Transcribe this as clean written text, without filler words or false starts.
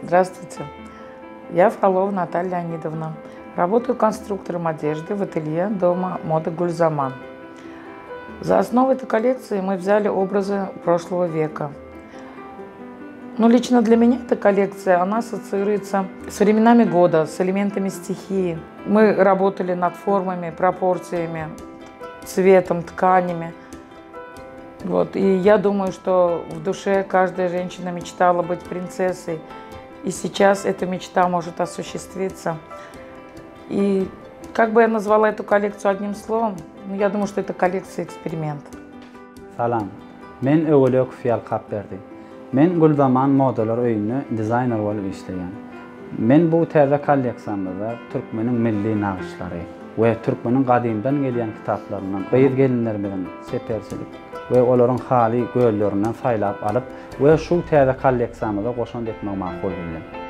Здравствуйте. Я Фролова Наталья Леонидовна. Работаю конструктором одежды в ателье дома моды «Гульзаман». За основу этой коллекции мы взяли образы прошлого века. Но лично для меня эта коллекция, она ассоциируется с временами года, с элементами стихии. Мы работали над формами, пропорциями, цветом, тканями. Вот. И я думаю, что в душе каждая женщина мечтала быть принцессой. И сейчас эта мечта может осуществиться. И как бы я назвала эту коллекцию одним словом, ну, я думаю, что это коллекция эксперимент. Salam. Men Öwelekow Ýalkapberdi. Men Gülzaman modalar öýünde dizaýner bolup işleýän. Men bu täze kolleksiýamyzda türkmeniň milli nagyşlary we türkmeniň gadymdan gelýän kitaplaryndan gyz-gelinlerimiziň çeperçilik we olaryň haly göllerinden saýlap alyp we şu täze kolleksiýamyza goşant etmegi makul bildim.